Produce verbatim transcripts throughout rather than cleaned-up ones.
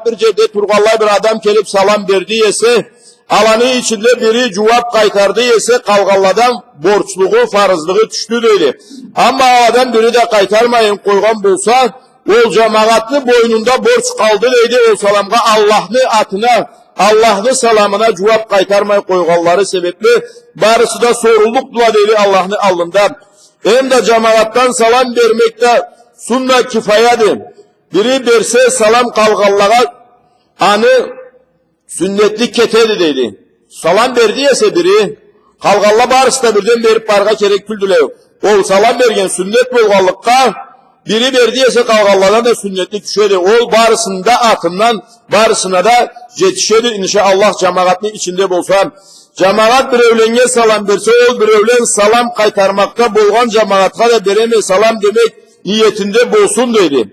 бир джерде тургъанлай бир адам келип салам берди эсе, аланы ичинде бири джууап къайтарды эсе, къалгъанладан борчлугъу, фарызлыгъы тюшдю, дейди. Амма аладан бири да къайтармайын къойгъан болса, ол джамагъатны бойнунда борч къалды, дейди, ол саламгъа Аллахны атына, Аллахны саламына джууап къайтармай къойгъанлары себепли барысы да соруллукъдула, дейди, Аллахны аллында. Эм да джамагъатдан салам бермек да сунна кифаяды. Бири берсе салам къалгъанлагъа аны сюннетлик кетеди, дейди. Салам берди эсе бири, къалгъанла барысы да бирден берип барыргъа керек тюлдюле. Ол салам берген сюннет болгъанлыкъгъа, бири берди эсе къалгъанладан да сюннетлик тюшеди. Ол барысыны да атындан, барысына да джетишеди, иншаАллах, джамагъатны ичинде болса. Джамагъат биреуленнге салам берсе, ол биреулен салам къайтармакъда болгъан джамагъатха да береме салам демек ниетинде болсун, дейди.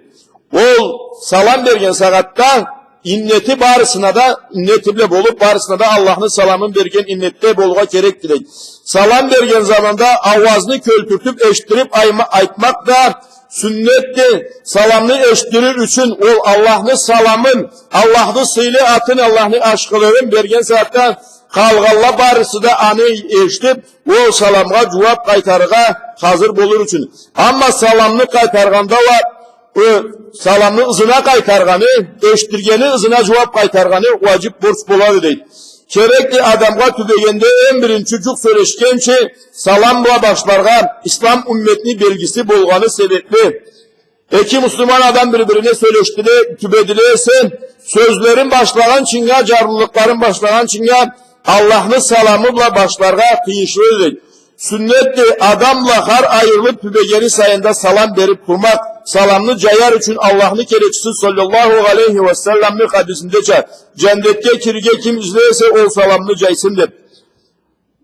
Ол салам берген сагъатда иннети барысына да, иннети бла болуп, барысына да Аллахны саламын берген иннетде болургъа керекди, дейди. Салам берген заманда ауазны кёлтюртюп, эшитдирип айма-, айтмакъ да сюннетди. Саламны эшитдирир ючюн ол Аллахны саламын, Аллахны сыйлы атын, Аллахны ашхылыгъын берген сагъатда къалгъанла барысы да аны эшитип, ол саламгъа джууап къайтарыргъа хазыр болур ючюн. Амма саламны къайтаргъанда уа, э, саламны ызына къайтаргъаны, эшитдиргени ызына джууап къайтаргъаны уаджиб борч болады, дейди. Керекди адамгъа тюбегенде эм биринчи джукъ сёлешгенчи салам бла башларгъа, ислам умметни белгиси болгъаны себепли. Эки муслиман адам бир-бирине сёлешдиле, тюбедиле эсе, сёзлерин башлагъанчынга, джарлылыкъларын башлагъанчынга Аллахны саламы бла башларгъа тыйыншлыды, дейди. Сюннетди, адам бла хар айырылып тюбегени сайында салам берип турмакъ, саламны джаяр ючюн Аллахны келечиси саллаллаху алейхи уа салламны хадисиндеча, джандетге кирирге ким излей эсе, ол саламны джайсын деп.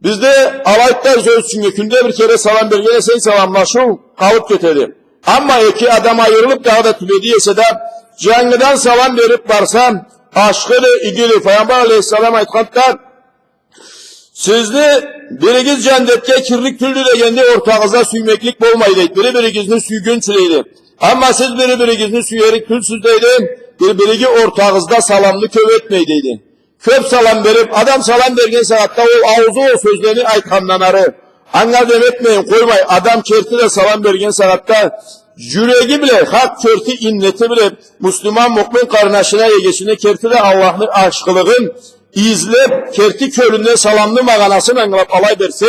Бизде алайды да, сёз ючюннге, кюнде бир кере салам берген эсенг, саламлашыу къалып кетеди. Амма эки адам айырылып, дагъыда тюбеди эсе да, джангыдан салам берип барса, ашхыды, игиди. Файгъамбар алейхиссалам айтханды да, сизни биригиз джандетге кирлик тюлдю дегенде, ортагъызда сюймеклик болмай, дейди. Бири-биригизни сюйгюнчю, дейди. Амма сиз бири-биригизни сюерик тюлсюз, дейди. Бир-бириги ортагъызда саламны кёп этмей, дейди. Кёп салам берип, адам салам берген сагъатда ол аузу ол сёзлени айтхандан ары, анга дем этмейин къоймай, адам керти да салам берген сагъатда джюреги бла, хакъ керти иннети бла, муслиман, муъмин къарнашына, эгечине керти да Аллахны ашхылыгъын излеп, керти кёлюнден саламны магъанасын ангылап алай берсе,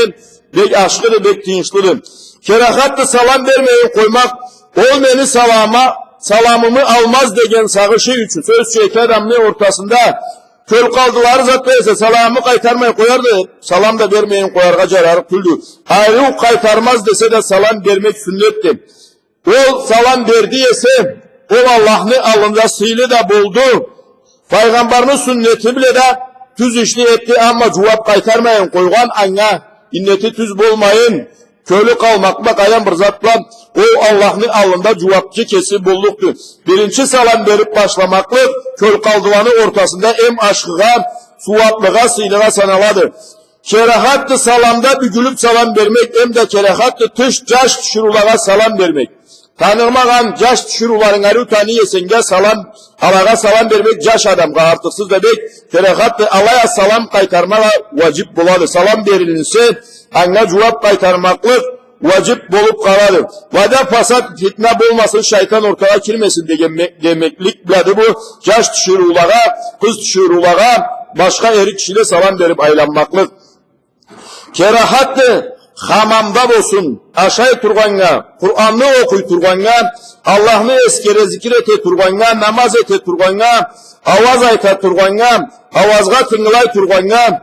бек ашхыды, бек тыйыншлыды. Керахатды салам бермейин къоймакъ, ол мени салама-, саламымы алмаз деген сагъышы ючюн. Сёз ючюн, эки адамны ортасында кёлкъалдылары зат эсе, саламы къайтармай къоярды, салам да бермейин къояргъа джарарыкъ тюлдю. Айры къайтармаз десе да, салам бермек сюннетди. Ол салам берди эсе, ол Аллахны аллында сыйлы да болду. Файгъамбарны сюннети бла да тюз ишни этди, амма джууап къайтармайын къойгъан анга, иннети тюз болмайын, кёлю къалмакъ бла, къайдан бир зат бла, ол Аллахны аллында джууапчы кеси боллукъду. Биринчи салам берип башламакълыкъ кёлкъалдыланы ортасында эм ашхыгъа, сууаплыгъа, сыйлыгъа саналады. Керахатды саламда бюгюлюп салам бермек, эм да керахатды тыш джаш тиширыулагъа салам бермек. Танымагъан джаш тиширыуларынг, ариу таный эсенг да, салам, алагъа салам бермек, джаш адамгъа артыкъсыз да бек керахатды, алай а салам къайтармагъа уаджиб болады. Салам берилинсе, анга джууап къайтармакълыкъ уаджиб болуп къалады. Ва да фасад, фитна болмасын, шайтан ортагъа кирмесин деген ме-, демеклик блады бу. Джаш тиширыулагъа, къыз тиширыулагъа, башха эрик кишиле салам берип айланмакълыкъ. Керахатды хамамда болсун, ашай тургъаннга, Къуранны окъуй тургъаннга, Аллахны эсгере, зикир эте тургъаннга, намаз эте тургъаннга, ауаз айта тургъаннга, ауазгъа тынгылай тургъаннга,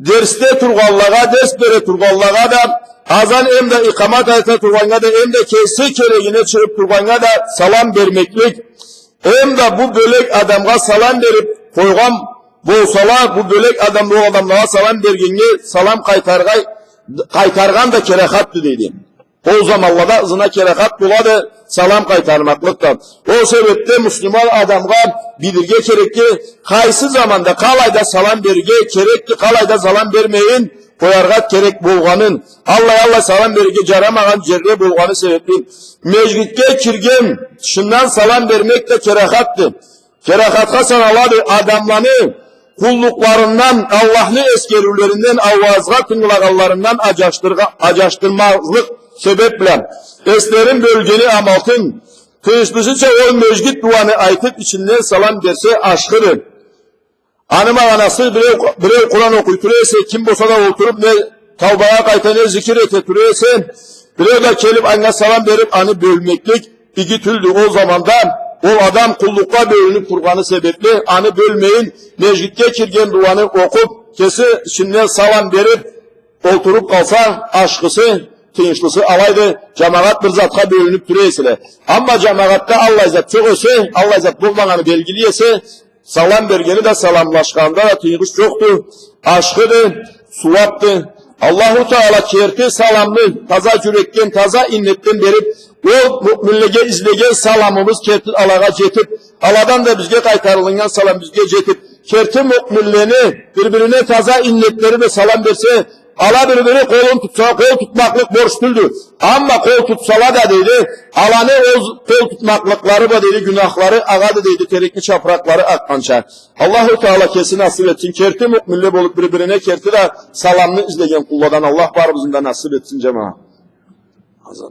дерсде тургъанлагъа, дерс бере тургъанлагъа да, азан эм да икъамат айта тургъаннга да, эм да кеси керегине чыгъып тургъаннга да салам бермеклик. Эм да бу бёлек адамгъа салам берип къойгъан болсала, бу бёлек адам, ол адамлагъа салам бергеннге салам къайтаргъа-, къайтаргъан да керахатды, дейди. Ол заманлада ызына керахат болады салам къайтармакълыкъ да. Ол себепден муслиман адамгъа билирге керекди, къайсы заманда, къалайда салам берирге керекди, къалайда салам бермейин къояргъа керек болгъанын, аллай-аллай салам берирге джарамагъан джерле болгъаны себепли. Межгитге кирген тышындан салам бермек да керахатды. Джарахатха саналады адамланы къуллукъларындан, Аллахны эсгериулеринден, ауазгъа тынгылагъанларындан аджашдыргъа-, аджашдырмазлыкъ себеб бла. Эслерин бёлгени амалтын, тыйыншлысыча ол межгит дууаны айтыб, ичинден салам берсе, ашхыды. Аны магъанасы: биреу, биреу Къуран окъуй тура эсе, ким болса да олтуруб, не таубагъа къайта, не зикир эте тура эсе, биреу да келиб анга салам бериб, аны бёлмеклик иги тюлдю. Ол заманда ол адам къуллукъгъа бёлюнюб тургъаны себебли, аны бёлмейин, межгитге кирген дууаны окъуб, кеси ичинден салам бериб, олтуруб къалса, ашхысы, тыйыншлысы алайды, джамагъат бир затха бёлюнюб тура эселе. Амма джамагъатда аллай зат джокъ эсе, аллай зат болмагъаны белгили эсе, салам бергени да, саламлашханында да тыйгъыч джокъду, ашхыды, сууабды. Аллаху Таала керти саламны таза джюрекден, таза иннетден бериб, ол муъминлеге излеген саламыбыз керти алагъа джетиб, аладан да бизге къайтарылыннган салам бизге джетиб, керти муъминлени бир-бирине таза иннетлери бла салам берсе, ала бир-бири къолун тутса, къол тутмакълыкъ борч тюлдю. Амма къол тутсала да, дейди, аланы ол къол тутмакълыкълары бла, дейди, гюнахлары агъады, дейди, терекни чапыракълары акъгъанча. Аллаху Таала кеси насыб этсин, керти муъминле болуб, бир-бирине керти да саламны излеген къулладан Аллах барыбызны да насыб этсин, джамагъат. Азан.